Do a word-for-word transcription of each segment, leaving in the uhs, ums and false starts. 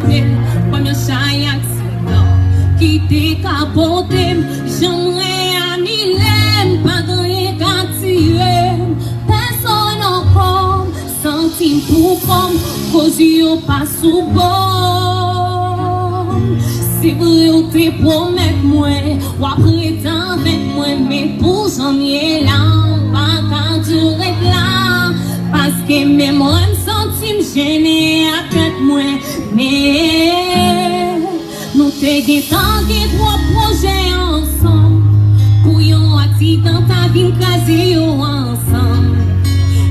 Premye chay aksidan ki te ka pote m, janm reyani lè m pa t anyen ka tire m. Pèsonn ankò m santi m pou kò m, koz yo pa sou bò m. Se vre ou te pwomèt mwen w ap ret avèk mwen, men pou jan m ye la, m pa ka di w ret la. Paske menm lè m santi m jennen ak tèt mwen, men nou te gentan gen twòp pwojè ansanm. Pou yon aksidan ta vin kraze yo ansanm.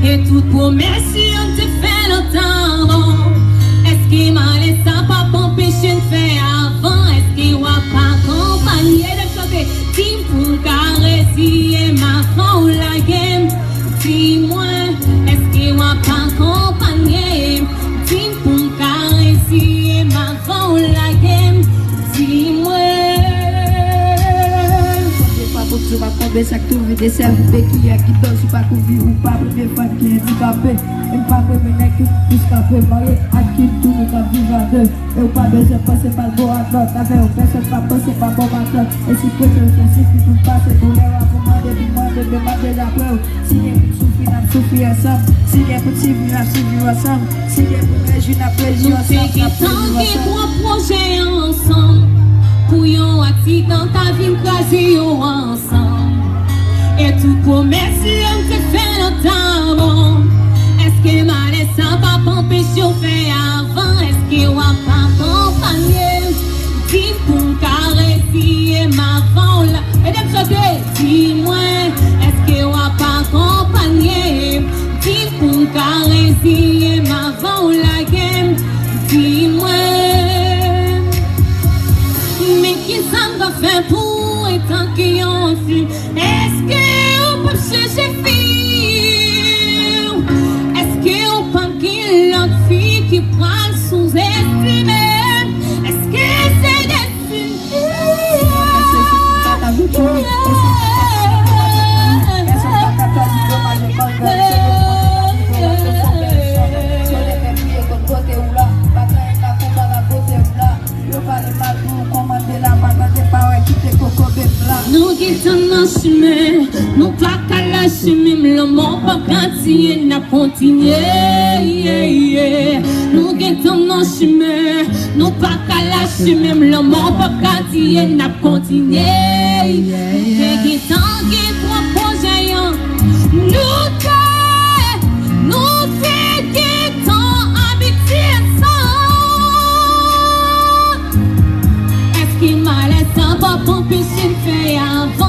E tout pwomès yo n te fè nan tan avan. Èske malè sa p ap anpeche n fè avan? Èske w ap akonpanye? Lè m chante, di m pou m ka reziye m avan w lage m. Di mwen, èske w ap akonpanye m? Di m pou m ka reziye m avan w lage m. Di mwen. Konbyen fwa pou m di w m ap tonbe, sa k tou vide sèl vide ki a ki dòz ou pa kouvri ou pa premye fanm ki andikape. E m pa premye nèg ki plis ka premare ak ki tou nou ka viv a de. E ou pa bezwen panse pa l bò ak lòt. Avè w pèsonn pa panse pa bò ak lòt. E si pwojè w se sifi pou pase doulè w ap mande pou mwen bebe m ap vle apre w. Si gen pou n soufri n ap soufri ansanm. Si gen pou n sivviv n ap sivviv ansanm. Si gen pou n rejwi n ap rejwi ansanm. Nou te gentan gen twòp pwojè ansanm. Pou yon aksidan ta vin kraze yo ansanm. E tout pwomès yo n te fè nan tan avan. Èske malè sa p ap anpeche w fè avan? Èske w ap akonpanye m? Di m pou m ka reziye m avan w la. Ede m chante. Di mwen, èske w ap akonpanye m? Di m pou m ka reziye m avan w lage m. Di mwen. Men kisa m ka fè pou w etan ke yon fi? Èske ou p ap chèche fi? Èske ou p ap gen lòt fi ki pral souzestime? Èske se destine? Nou gentan nan chimen, nou pa ka lage menm lanmò p ap ka tiye n ap kontinye. Nou gentan nan chimen, nou pa ka lage menm lanmò p ap ka tiye n ap kontinye. Nou te gentan gen twòp pwojè an. Nou te, nou te gentan abitye sa. Èske malè sa p ap anpeche n fè avan?